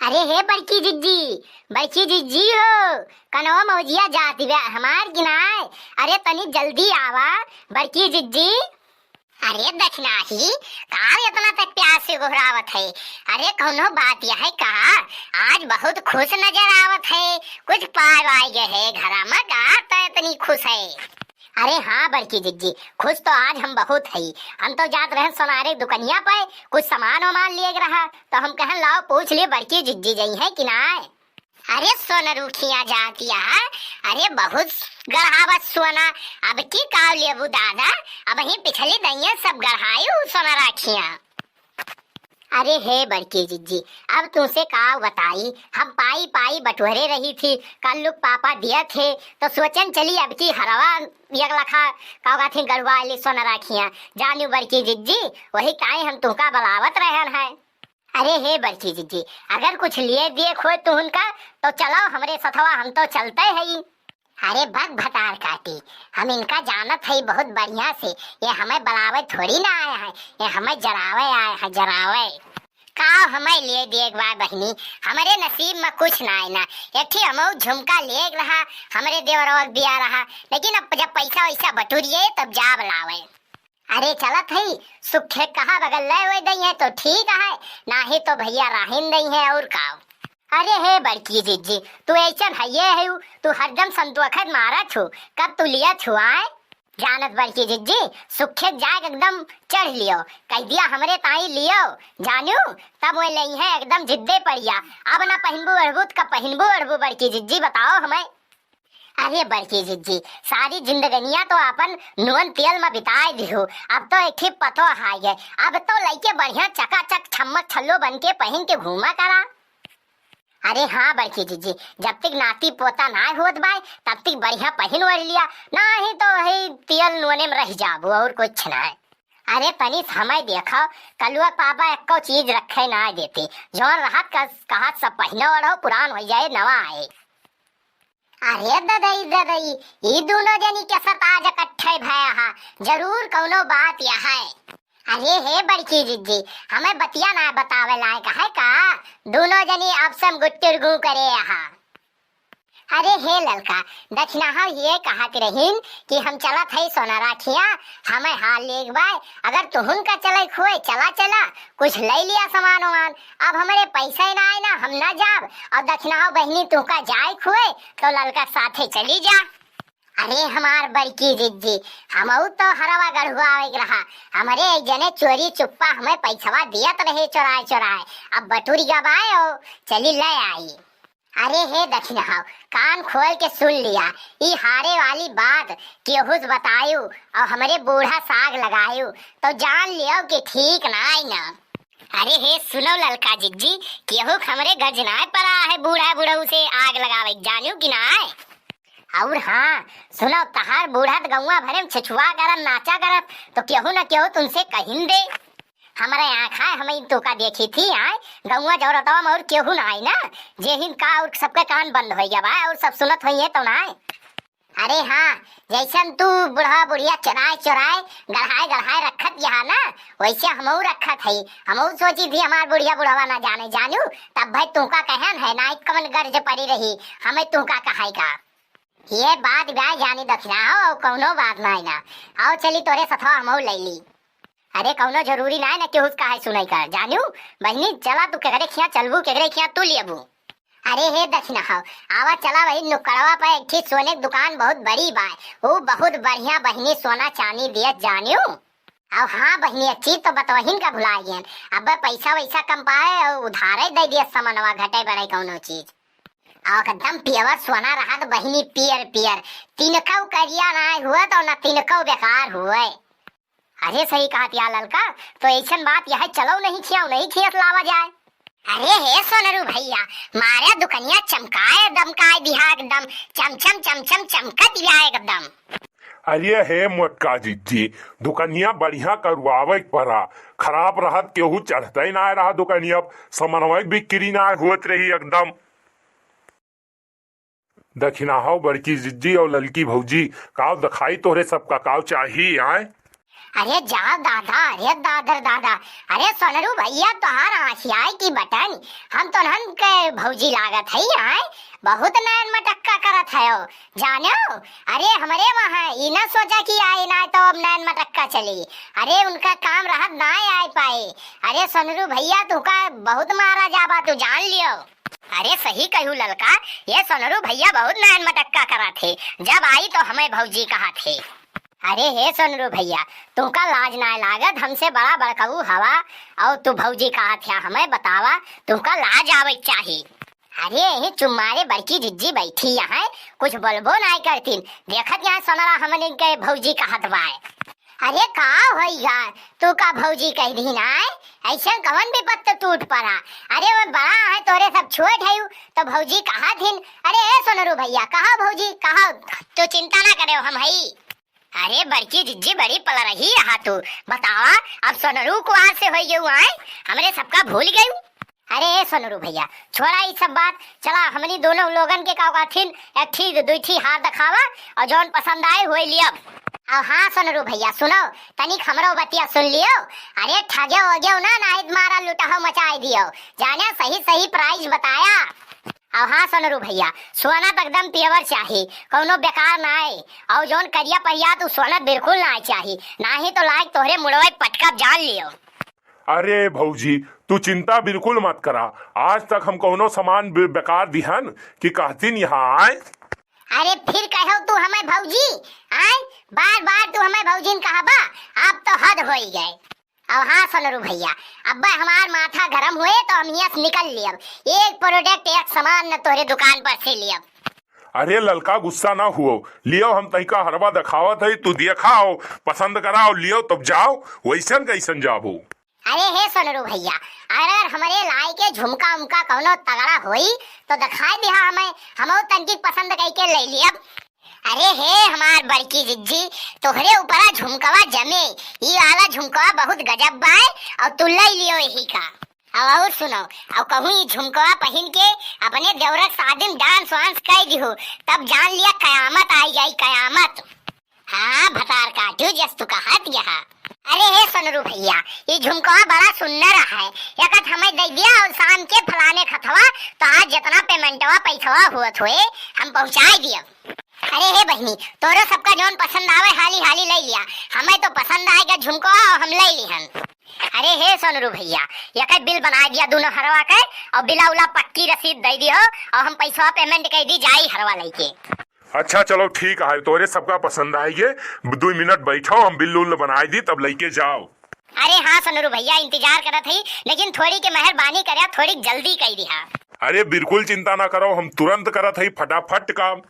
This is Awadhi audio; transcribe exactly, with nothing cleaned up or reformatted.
अरे हे बड़की जिज्जी, बड़की जिज्जी हो, कनवा मौजिया जाति बे हमार कि नाय? अरे तनी जल्दी आवा बड़की जिज्जी। अरे दखिनाही, का एतना तक प्यास से गोहरावत है? अरे कौनो बात यह है का? आज बहुत खुश नजर आवत है, कुछ पाए वाए गए है घरा में का तो इतनी खुश है? अरे हाँ बड़की जिज्जी, खुश तो आज हम बहुत हई। हम तो जात रहन सोनारे दुकनिया पे कुछ सामान वामान लिए रहा, तो हम कहन लाओ पूछ लिए बड़की जिज्जी जई है कि नाय। अरे सोनरुखिया जातिया, अरे बहुत गढ़ावत सोना, अब की काव लेबू दादा, अब ही पिछली दइया सब गढ़ाई उ सोनराखिया। अरे हे बड़की जिज्जी, अब तुमसे का बताई, हम पाई पाई बटोरे रही थी, कल लोग पापा दिया थे, तो सोचन चली अब की हरवा एक लखा का थी गढ़वा ली सोनराखिया। जानियो बड़की जिज्जी, वही ताई हम तुमका बलावत रहन है। अरे हे बड़की जिज्जी, अगर कुछ लिए दिए खोए तुहन का, तो चलो हमरे सथवा, हम तो चलते हई। अरे बक भतार काटी, हम इनका जानत हई बहुत बढ़िया से, ये हमें बलावे थोड़ी ना आए हैं, ये हमें जरावे आए हैं, जरावे। का हमें लिए दिए बा बहिनी, हमरे नसीब में कुछ ना आए ना। एक ठे हमऊ झुमका लिए रहा, हमरे देवरवा के बिया रहा, लेकिन अब जब पैसा वैसा बटुरिए तब जाब लावे। अरे चलत हई, सुखे कहा बगल ले होए दई है तो ठीक है, नाही तो भैया राहिन दई है और का। अरे हे बड़की जिज्जी, तू ऐसन हइये है, तू हरदम संतोखत मारत छु, कब तू लिया छुआए? जानत बड़की जिज्जी, सुखे जाए एकदम चढ़ लियो, कह दिया हमरे ताई लियो, जानू, तब वो लई है एकदम जिद्दे पड़िया। अब ना पहिनबू ओढ़बू त कब पहिनबू ओढ़बू बड़की जिज्जी, बताओ हमें। अरे बड़की जिज्जी, सारी जिंदगनिया तो अपन नून तेल में बिताए दिहू, अब तो एक ही पतो हाय है, अब तो लइके बढ़िया चकाचक छम्मक छल्लो बन के पहिन के घूमा करा। अरे हाँ बड़की जिज्जी, जब तक नाती पोता ना होत बाय, तब तक बढ़िया पहिन ओढ़ लिया, नाही तो वही तेल नूने में रह जाबू और कुछ ना। अरे तनी समय देखो, कलुआ पापा एको चीज रखे ना देते, जौन रहत का कहत सब पहिनो ओढ़ो, पुरान हो जाए नवा आए। अरे ददई, ददई, ई दूनो जनी के साथ आज इकट्ठे भया हा, जरूर कौनो बात यह है। अरे हे बड़की जिज्जी, हमें बतिया ना बतावे लायक है का? दूनो जनी आपस में गुट्टुर गू करे यहाँ। अरे हे ललका, दखिनाहा ये कहत रहीन कि हम चलत हई सोनराखिया, हमें हाल लेग बाय, अगर तुहुन का चले खुए, चला चला, कुछ ले लिया सामान वामान। अब हमरे पैसा ही ना आए ना, हम ना जाब। और दखिनाहा बहिनी तुहका जाए खुए, तो ललका साथे चली जा। अरे हमार बड़की जिज्जी, हमऊ तो हरवा गढ़ुआ आवे के रहा, हमरे एक जने चोरी चुप्पा हमें पैसवा दियत रहे चोराए चोराए, अब बटुरी गबाए और चली ले आई। अरे हे दखिनहाव, कान खोल के सुन लिया, ई हारे वाली बात केहू से बतायु और हमरे बूढ़ा साग लगायु, तो जान लियो कि ठीक नाई ना। अरे हे सुनो ललका जिज्जी, केहू के हमरे गजनाए पड़ा है बूढ़ा बुढ़ऊ से आग लगावे, जानियो कि नाय? और हाँ, सुनो, तहार बूढ़ा त गौवा भरे में छेछुआ करत, नाचा करत, तो केहू न केहू तुमसे कहिन दे। हमरे आँख आए, हम इन तोका देखी थी, आए, गौवा जौरतवा में और केहू ना आई ना, जेहिन का और सबके कान बंद होई गया बा और सब सुनत होई है तो ना आए। अरे हाँ, जैसन तू बुढ़वा बुढ़िया चोराए चोराए, गढ़ाए गढ़ाए रखत यहाँ ना, वैसे हमहू रखत हई। हमहू सोची थी हमार बुढ़िया बुढ़वा ना जाने जानू, तब भाई तू का कहन है ना, कमन गर्ज पड़ी रही, हमें तू का कहाई का। ये बात बा जानी दखिना हो, कौनो बात ना है ना। आओ चली तोरे सथवा हमहू ले ली। अरे कौनो जरूरी ना है ना केहू से काहे सुनाई का। जानू, बहिनी चला तू केकरे खिया चलबू, केकरे खिया तू लेबू। अरे हे दखिना हो, आवा चला वही नुकड़वा पर एक ठी सोने की दुकान बहुत बड़ी बा, वो बहुत बढ़िया बहिनी सोना चांदी दियत जानियो। अब हाँ बहिनी, एक चीज तो बतवहिन का भुला गयन, अब पैसा वैसा कम पाए और उधारे दे दिए सामानवा, घटे बढ़े कौनो चीज। और एकदम pure सोना रहा तो बहिनी पियर पियर, तिनकौ करिया ना हुए तो ना तिनकौ बेकार हुए। अरे सही कहत या ललका, तो ऐसन बात यह चलो नहीं खियाओ, नहीं खियत लावा जाए। अरे हे सोनरू भैया, मारे दुकनिया चमकाए दमकाए दिहा एकदम, चमचम चमचम चमकत या एकदम। अरे हे मोटका जिज्जी, दुकनिया बढ़िया करवावे के पड़ा, खराब रहत केहू चढ़ते ना रहा दुकनिया, समन्वय बिक्री ना होत रही एकदम। दखिनाहो बड़की जिज्जी और ललकी भौजी, काव दखाई तोहरे सबका काव चाही आए? अरे जाव दादा, अरे दादर दादा, अरे सोनरू भइया, तोहार आँखियाई की बटन, हम तोहन के भौजी लागत हई, आय, बहुत नैन मटक्का करत हयो, जानेउ? अरे हमरे वहाँ ई ना सोचा कि आए ना तो अब नैन मटक्का चली। अरे उनका काम रहत ना आए पाए। अरे सोनरू भइया, तुहका बहुत मारा जाबा, तू जान लियो। अरे सही कहू ललका, ये सोनरू भइया बहुत नैन मटक्का करत हे, जब आई तो हमें भौजी कहत हे। अरे हे सोनरू भइया, तुहका लाज नाय लागत? हमसे बड़ा बड़कऊ हवा और तू भौजी कहत ह्या, हमें बतावा, तुहका लाज आवे के चाही। अरे यही चुम्मारे बड़की जिज्जी बैठी यहाँ, कुछ बोलबो नाय करतीन, देखत यहाँ सोनरा हमने के भौजी कहत बाय। अरे का होइगा, तू का भौजी कह दी नाय? ऐसे कवन विपत्त टूट पड़ा? अरे वो बड़ा है, तोरे सब छोट है, तो भौजी कहत हिन। अरे ए सोनरू भइया, कहा भौजी, कहा, तू चिंता ना करे, हम हई। अरे बड़की जिज्जी बड़ी पलरही रहा तू, बतावा, अब सोनरू कुआर से होई गयू आय, हमरे सबका भूल गयू। अरे ए सोनरू भइया, छोड़ा ई सब बात, चला हमनी दोनों लोगन के का कहथिन, एक ठी दुई ठी हार दिखावा और जौन पसंद आए होई लियब। और हाँ सोनरू भइया सुनो, तनिक हमरो बतिया सुन लियो। अरे ठगे हो गयो ना, नाहित मारा लुटहो मचाई दियो, जाने सही सही प्राइस बताया। और हाँ सोनरू भइया, सोना तो एकदम pure चाही, कौनो बेकार ना आए। और जौन करिया पहिया तू सोना बिल्कुल ना आए चाही, नाही तो लायक तोहरे मुड़वे पटकब जान लियो। अरे भौजी, तू चिंता बिल्कुल मत करा, आज तक हम कौनो सामान बे-, बेकार दिहन कि कहतीन यहाँ आए। अरे फिर कहो तू हमें भौजी, आए, बार बार तू हमें भौजी न कहबा, अब तो हद होई गए। अब हाँ सोनरू भइया, अब्बा हमार माथा गरम हुए तो हम यहाँ से निकल लियब, एक प्रोडक्ट एक सामान न तोहरे दुकान पर से लियब। अरे ललका गुस्सा ना हुओ, लियो हम तहिका हरवा दिखावत है, तू देखाओ, पसंद कराओ, लियो तब जाओ, वैसन कैसन जाबो। अरे हे सोनरू भइया, अगर हमरे लाई के झुमका उमका कौनो तगड़ा होई तो दिखाई दिहा हमें, हमहू तनकी पसंद कई के ले लियब। अरे हे हमार बड़की जिज्जी, तोहरे ऊपरा झुमकवा जमे, ई वाला झुमकवा बहुत गजब बाय, और तू ले लियो यही का। अब और सुनो, अब कहूँ ई झुमकवा पहिन के अपने देवरक शादी में डांस वांस कर दिहो, तब जान लिया कयामत आई जाई, कयामत। हाँ, भतार काटू जस तू कहत यहा। अरे हे सोनरू भइया, ई झुमकवा बड़ा सुंदर है, एकत हमें दे दिया और शाम के फलाने खतवा तो आज जितना पेमेंटवा पैसवा होत होए हम पहुँचाई दियब। अरे हे बहिनी, तोरो सबका जौन पसंद आवे हाली हाली ले लिया, हमें तो पसंद आएगा झुमकवा और हम ले लिहन। अरे हे सोनरू भइया, यकै बिल बनाय दिया दुनो हरवा के, और बिला उला पक्की रसीद दे दियो, और हम पैसा पेमेंट कर दी जाई हरवा लेके। अच्छा चलो ठीक है, तोरे सबका पसंद आइगे, दुई मिनट बैठो, हम बिल उल बनाय दी, तब लेके जाओ। अरे हाँ सोनरू भइया, इंतजार करत हई, लेकिन थोड़ी के मेहरबानी करे, थोड़ी जल्दी कर दिहा। अरे बिल्कुल चिंता ना करो, हम तुरंत करत हई फटाफट काम।